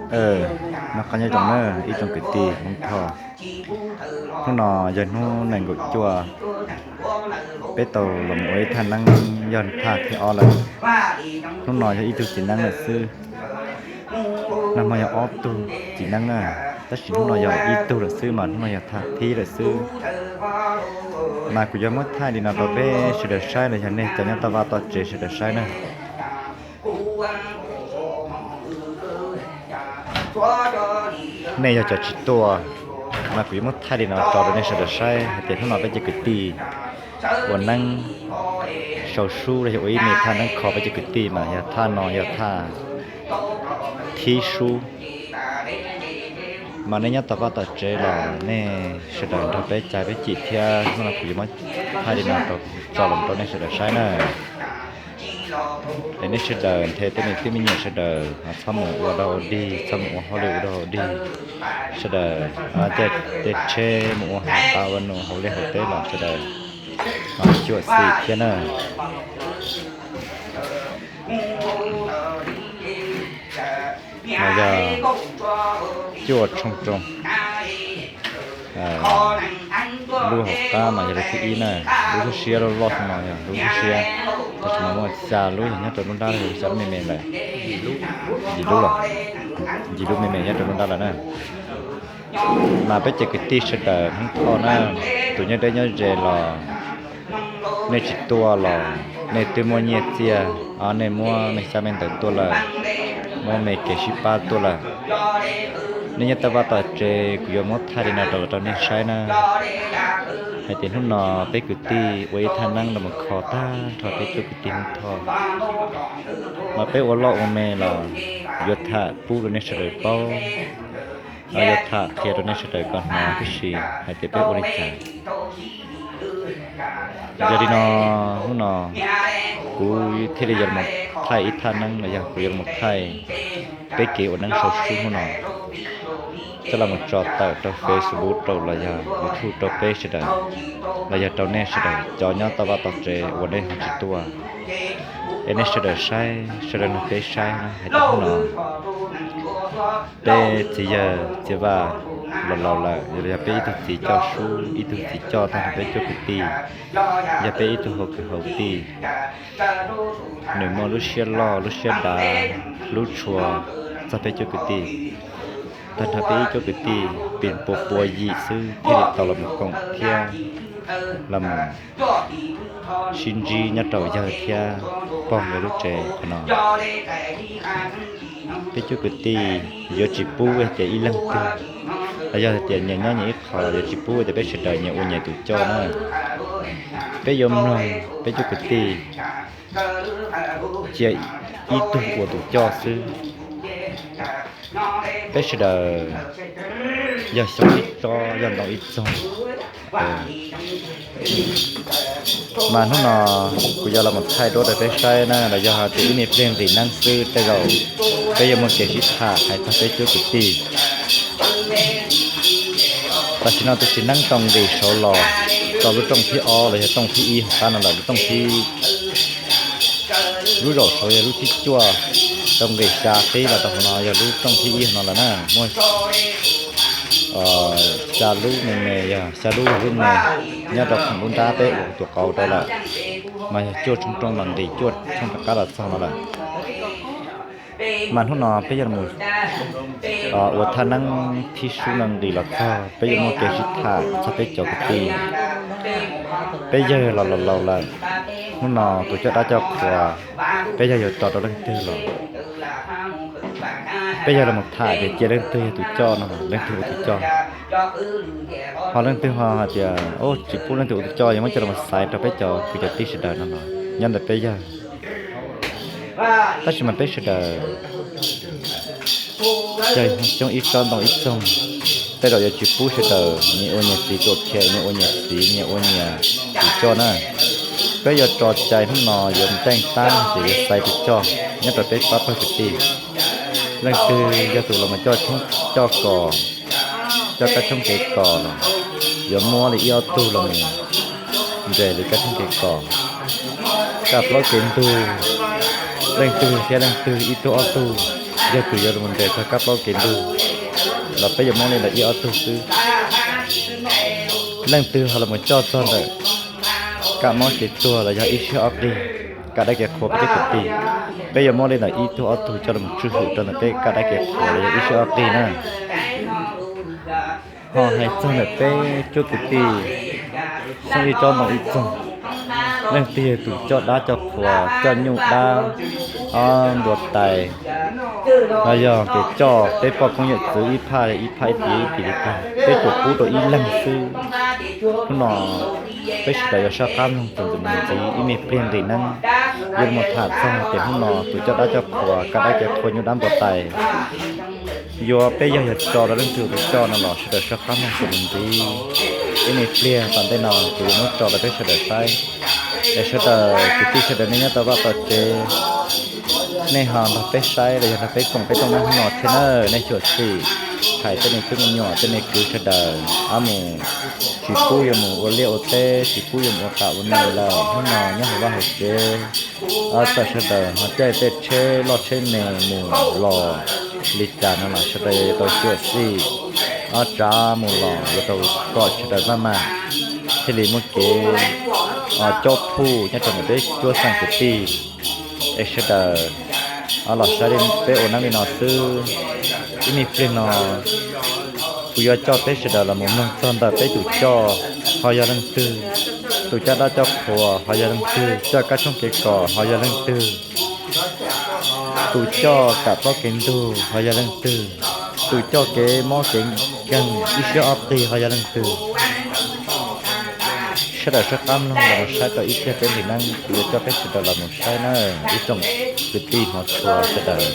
Noj qab nyob zoo na ib tsoom kwv tij Hmoob Thoj. Hnub no yog hnub nees nkaum cuaj, peb tau los ua ib thaj neeb, yog thaj thib ob lawm. Hnub no yog ib tug txiv neeb lawm xwb. Nag hmo yog ob tug txiv neeb na, tab sis hnub no yog ib tug lawm xwb mas hnub no yog thaj thib lawm xwb. Mas kuv yuav muab thaij li no rau peb sawv daws saib los yog nej cov nyob toj vaj toj tsev sawv daws saib na. Nej yog cov tsis tuaj, mas kuv yuav muab thaij li no tso rau nej sawv daws saib hais tias hnub no peb cov kwv tij ua neeb sau sub los yog ua ib me thaj neeb kho peb cov kwv tij mas yog thaj no yog thaj thib sub. Mas nej nyob toj vaj toj tsev los nej sawv daws nrog peb cai peb cim thiab hnub no kuv yuav muab thaij li no rau tso los rau nej sawv daws saib na. Es nej sawv daws nthe tej me tub me nyuam sawv daws txhob mus ua dog ua dig, txhob mus ua hauj lwm ua dog ua dig. Sawv daws caij tsheb mus ua hav qav ua num hauv liaj hauv teb los sawv daws xyuam xim thiab na. No yog cuaj tshooj roob, lub hauv qab mas yog lub thib ib na. Lub lub siab loj loj no yog lub lub siab, tab sis mas muaj xya lub yog nyob rau lub nrab, xya lub me me ntawd, yim lub los, yim lub me me nyob rau lub nrab lawm na. Mas peb cov kwv tij sawv daws Hmoob Thoj na, tus nyob deb nyob ze los nej tsis tuaj los nej twb muaj nyiaj txiag, nej muab me xyab me ntawv tuaj lawm, muab me kev sib pab tuaj lawm. Nej nyob toj vaj toj tsev kuv yuav muab thaij li no rau rau nej saib na, hais tias hnub no peb kwv tij ua ib thaj neeb los mus kho tag nrho peb cov kwv tij Hmoob Thoj. Mas peb ua loj ua me los yuav tham pub rau nej sawv daws paub, yuav tham qhia rau nej sawv daws kom hnov tib si hais tias peb ua li cas. Yog li no, hnub no kuv thiaj li yuav los thaij ib thaj neeb los yog kuv yuav los thaij peb kev ua neeb sau sub hnub no, coj los tso tawm rau Facebook rau los yog YouTube rau peb sawv daws, los yog rau nej sawv daws cov nyob toj vaj toj tsev uas nej ho tsis tuaj. Es nej sawv daws saib, sawv daws nrog peb saib na hais tias hnub no peb txiv yawg txiv vaj los laus lawm, yog peb ib tug txiv coj sub, ib tug txiv coj tag nrho peb cov kwv tij, yog peb ib tug hauv kwv hauv tij, nws muaj lub siab loj lub siab dav, hlub tshua txog peb cov kwv tij. Tag nrho peb ib cov kwv tij pis pua pua yim xwb thiaj li tau los mus koom thiab los mus sib ntsib nyob rau yawg thiab pog yawg lub tsev qhov no. Peb cov kwv tij yuav tsis pub hais tias ib leeg twg, los yog hais tias nyias nyob nyias ib qho, yuav tsis pub hais tias peb sawv daws nyias ua nyias tus coj na. Peb yuav mloog peb cov kwv tij, cia ib tug ua tus coj xwb. Peb sawv daws yog xyoob ib tsob, yog ntoo ib txoog. Mas hnub no kuv yuav los mus thaij duab rau peb saib na, los yog hais tias ib me pliag nqis neeb xwb tej zaum peb yuav muaj kev sib tham hais txog peb cov kwv tij. Tam sim no tus txiv neeb tau nqis saud los rau lub rooj thib ob los yog rooj thib ib hauv qab no lawm, lub rooj thib, lub zaum saud yog lub thib cuaj, tau nqis xya qib los rau hauv no yog lub rooj thib ib hauv no lawm na. Muaj xya lub me me, yog xya lub yog lub me nyob rau khoom lub nrab peb ua tus qauv rau lawm, mas yog cuaj tshooj roob los nqis cuaj tshooj rov qab los txog no lawm. Mas hnub no peb yuav mus ua thaj neeb thib sub no nqis los txog, peb yuav muaj kev sib tham txog peb cov kwv tij. Peb yawg los laus laus lawm, hnub no tus coj dab coj qhua, peb yawg yuav tso rau leej twg los peb yawg los mus tham tias cia leej twg yog tus coj no, leej twg ua tus coj. Ho leej twg ho hais tias tsis pub leej twg ua tus coj, yuav muab coj los xaiv rau peb cov kwv cov tij sawv daws no los nyob ntawm peb yawg. Tab sis mas peb sawv daws yog xyoob ib tsob ntoo ib txoog, tej zaum yuav tsis pub sawv daws nyias ua nyias txiv tuam khiav, nyias ua nyias txiv, nyias ua nyias tus coj na. Peb yuav tso cai hnub no yuav nceej tab ces yuav xaiv tus coj nyob rau peb pab pawg kwv tij. Leej twg yog tus los mus coj tshoob coj kos, coj kab tshoob kev kos los yuav muab li ib ob tug los mus nres li kab tshoob kev kos. Kaj plaub kev ntug, leej twg thiab leej twg ib tug ob tug yog tus yuav los nres txog kab plaub kev ntug los peb yuav muab li ntawm ib ob tug xwb. Leej twg ho los coj txog ntawm kab mob kev tuag los yog ib siab ob qig, kab dab kev qhuas peb cov kwv tij, peb yuav muab li ntawm ib tug ob tug coj los tswj hwm rau ntawm peb kab dab kev qhuas los yog ib siab ob qig na. Ho hais txog ntawm peb cuab kwv tij xeeb ib tsob ntoo ib txoog, leej twg yog tus coj dab coj qhuas, coj nyuj dab, ob npua tais, los yog kev coj peb poj koob yawm txwv ib phaj ib phaj ib pis ib pis li tag, peb tsuas pub rau ib leeg xwb. Hnub no peb sawv daws yuav sab qab mloog txuas ntxim ntxiv, ib me pliag nqis neeb yuav mus tham txog tias hnub no tus coj dab coj qhuas, kab dab kev qhuas, nyuj dab npua tais yuav peb yog yog tso rau leej twg tus coj no los sawv daws sab qab mloog txuas ntxim ntxiv. Ib me pliag tom ntej no kuv yuav muab tso rau peb sawv daws saib. Es sawv daws kwv tij sawv daws nej nyob tau vaj tau tsev, nej ho nrog peb saib los yog nrog peb koom peb rooj nab hnub no thiab na. Nej xyuam xim hais tej me tub me nyuam tej me kwv sawv daws, ab mus tsis pub yuav mus ua liaj ua teb, tsis pub yuav mus ua qas ua num lawm. Hnub no nyob hauv vaj hauv tsev, ob txawm sawv daws ho caij tej tsheb loj tsheb me mus los li cas no los sawv daws yuav tau xyuam xim, ob tsav mus los yuav tau kom sawv daws maj mam thiaj li muaj kev cob phuj nyob rau ntawm peb cuab xeem kwv tij. Es sawv daws los saib peb ua neeb li no xwb. Ib me pliag no kuv yuav coj peb sawv daws los mus mloog txog ntawm peb tus coj ho yog leej twg, tus coj dab coj qhuas ho yog leej twg, coj kab tshoob kev kos ho yog leej twg, tus coj kam plaub kev ntug ho yog leej twg, tus coj kev mob kev nkeeg ib siab ob qig ho yog leej twg. Sawv daws sab qab mloog los mus saib rau ib pliag peb nqis neeb, kuv yuav coj peb sawv daws los mus saib na, ib tsoom kwv tij hmov tshua sawv daws.